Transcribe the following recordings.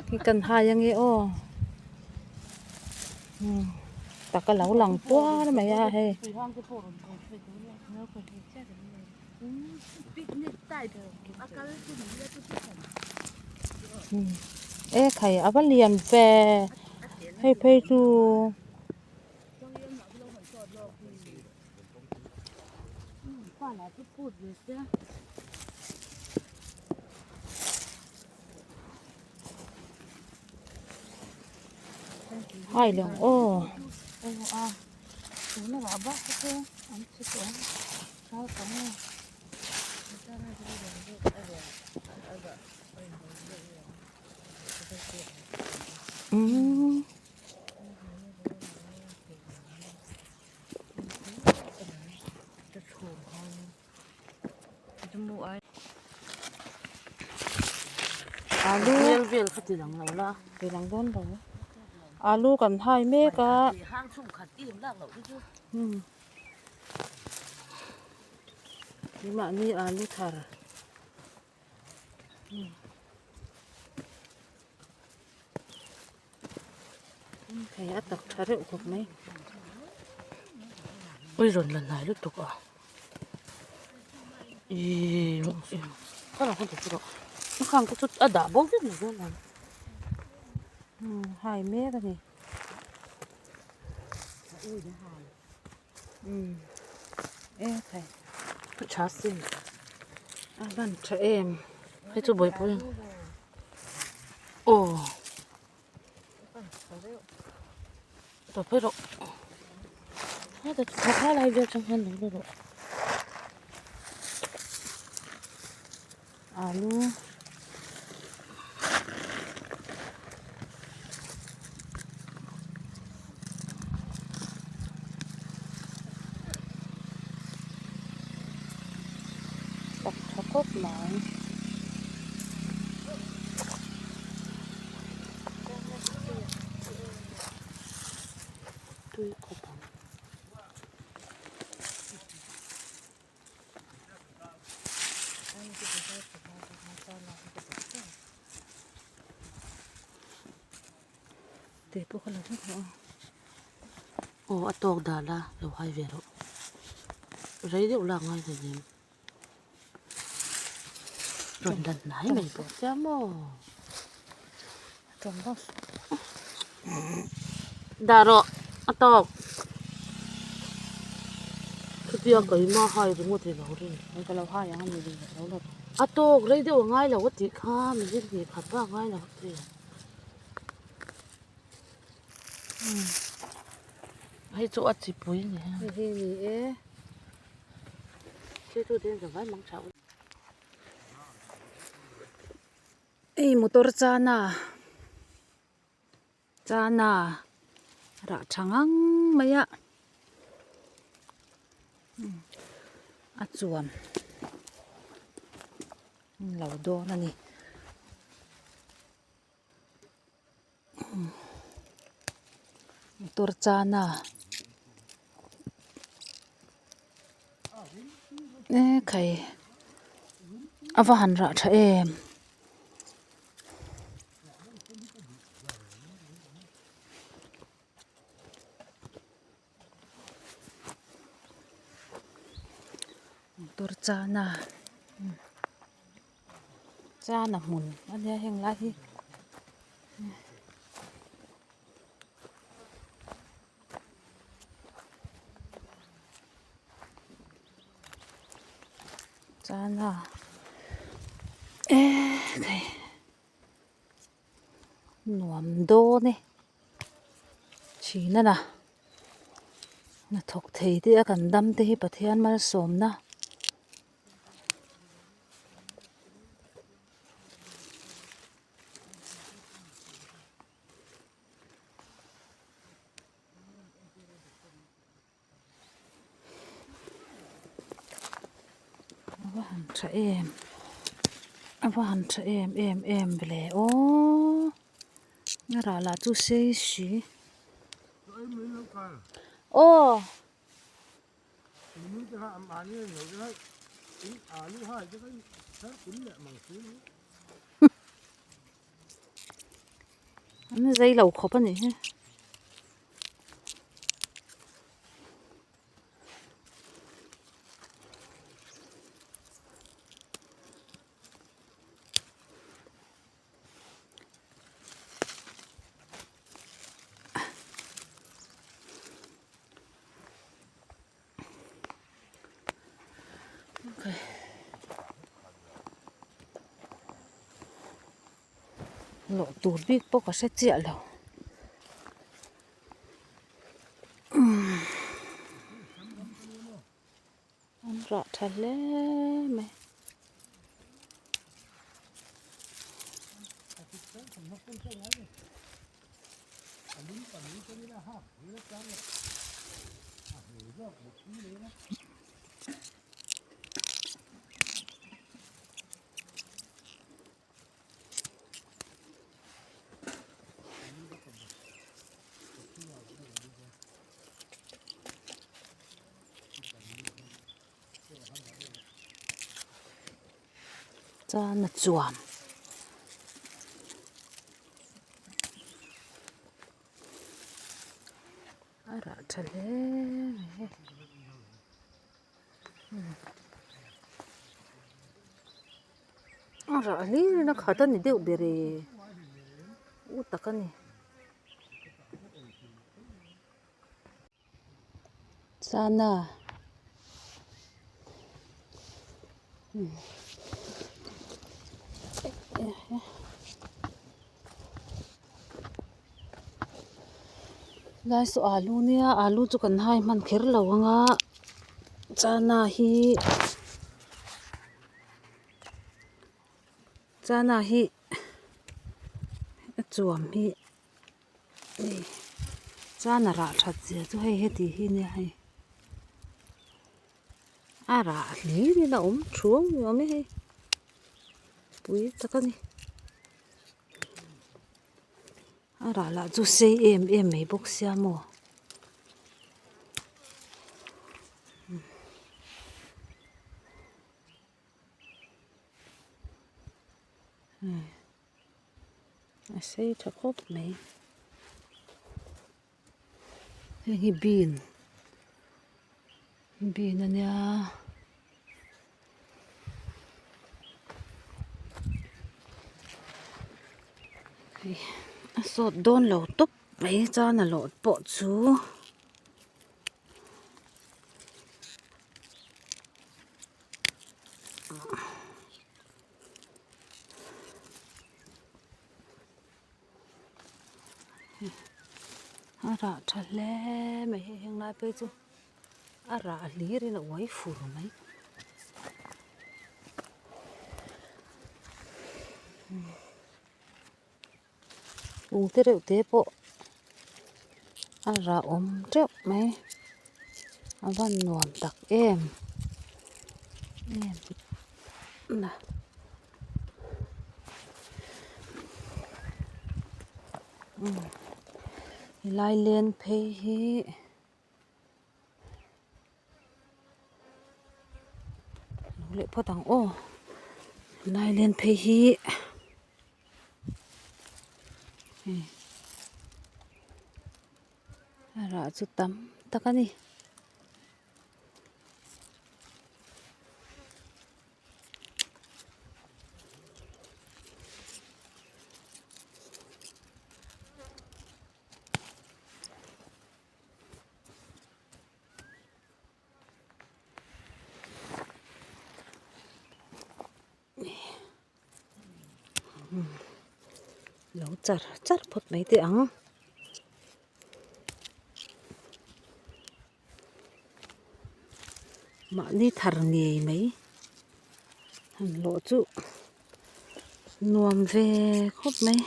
Khi kan hai ange aw tak a lo lang tuar mai a hei. E khai a va lian ve hei phei chu. Hai lawng aw. Umm. Alu vel kha ti lang lo la ti lang dawn lo alu kan hai mek a mahni alu thar Hei a tak tha reuh khawp mai. Ui rawn la hnai lutuk a. Ih khang te chu a dah bo vek mai dawn ang. Hai mek a ni. E thei. A tha sin. A ban tha em. Hei chu bawihpui. Aw. Tawp phei rawh. Heta tha tha lai vel chang hian lo la rawh. Alu. Tak tha khawp mai. Tui khawp ang. Tih pawh ka lo hre tawh a. Aw a tawk dal a lo hai ve rawh. Rei deuh lak ngai hle nem. Rawn dan hnai mai pawh sia maw. Dah rawh a tawk. Chutia keima hai ringawt hi lo rin. Ka lo hai ang a ni lo la. A tawk rei deuh a ngai lo a tih kha minute hnih khat bak a ngai lo a ti. Hei chu a chipui a ni a. Hei hi ni e. Thil tu te hian zavai mang tha. Hei motor chana chana rah tha ngang mai a a chuan lo dawn a ni motor chana e khai a va han rah tha em. Motor chana chana hmun a nia heng lai hi. Chana ekhei nuam dawn e chhina hnathawk thei te a kan dam te hi Pathian malsawmna. A va han tha em a va han tha em em em ve aw a rah lah chu sei si aw. An zei lo khawp a nih hi. Lawh tur bik pawh ka hre chiah lo. An rah tha hle mai. Chuan a chuam a rah tha hle mai hei a rah hlir in a khat a ni deuh ber e u tak a ni. Chana lai saw alu nia alu chu kan hai hman kher lo ang a chana hi chana hi a chuam hi. Hei chuan a rah that zia chu hei heti hi nia hei a rah hlir in a awm thuau ni awm e hei pui tak a ni a rah lah chu sei em em mai bawk sia maw. A sei tha khawp mai heng hi bean bean a nia hei a sawt dawn lo tawp mai chuan a lawh pawh chu. A rah tha hle mai hei heng lai phei chu a rah hlir in a uai fur mai. Lung te reuh te pawh a rah awm teuh mai a van nuam tak em em a helai len phei hi. Lo leh phawt ang aw helai len phei hi hei a rah chu tam tak a ni. Lo char char phawt mai teh ang. Mahni thar ngei mai han lawh chu nuam ve khawp mai.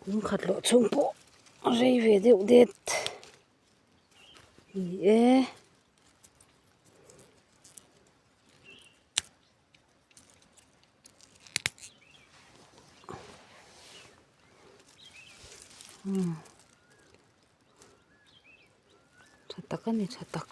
Kung khat loh chhung pawh a rei ve deuh det ni e. Umm tha tak a ni tha tak.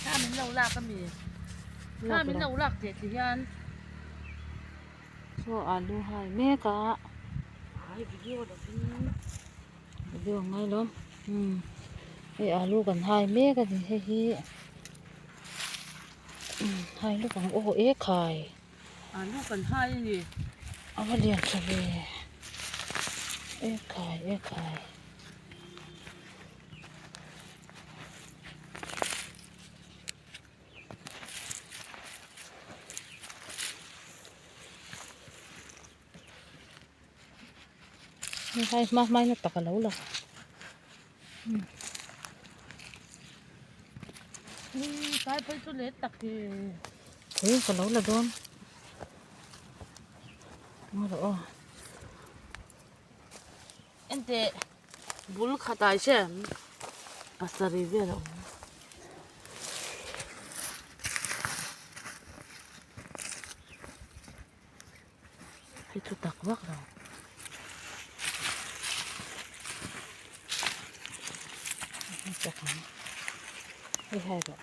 Thla min lo lak a mi thla min lo lak teh ti hian Chaw alu hai mek a hai video lovin video a ngai lo umm hei alu kan hai mek a ni hei hi umm hai lawk ang aw e khai. Alu kan hai a ni. A va lian tha ve. E khai e khai. Hei hai hma hma in a tak a lo lang. Tlai phei chu let tak hi. Ui ka lo la dawn. Ngaw rawh aw. Enteh bul khatah hian pasarih vel a awm. Hei chu tak vak lo. Hei hai rawh.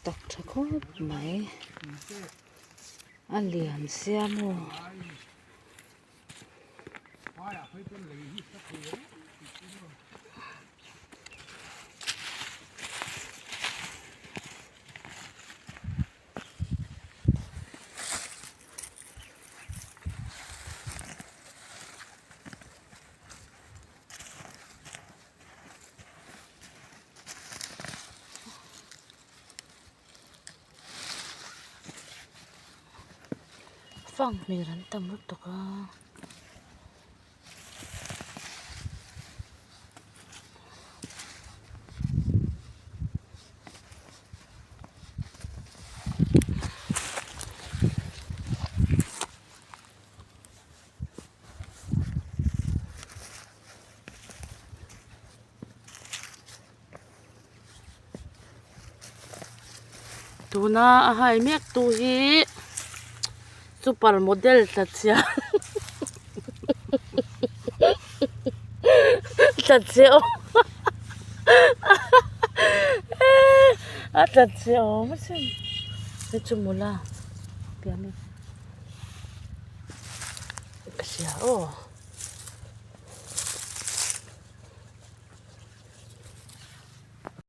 Tak tha khawp mai a lian sia maw. Fang hmel an tam lutuk a. Tuna a hai mek tu hi super model tla chhia tla chhe awm a tla chhe awm asin hei chu mawla pian a. Ka hria aw.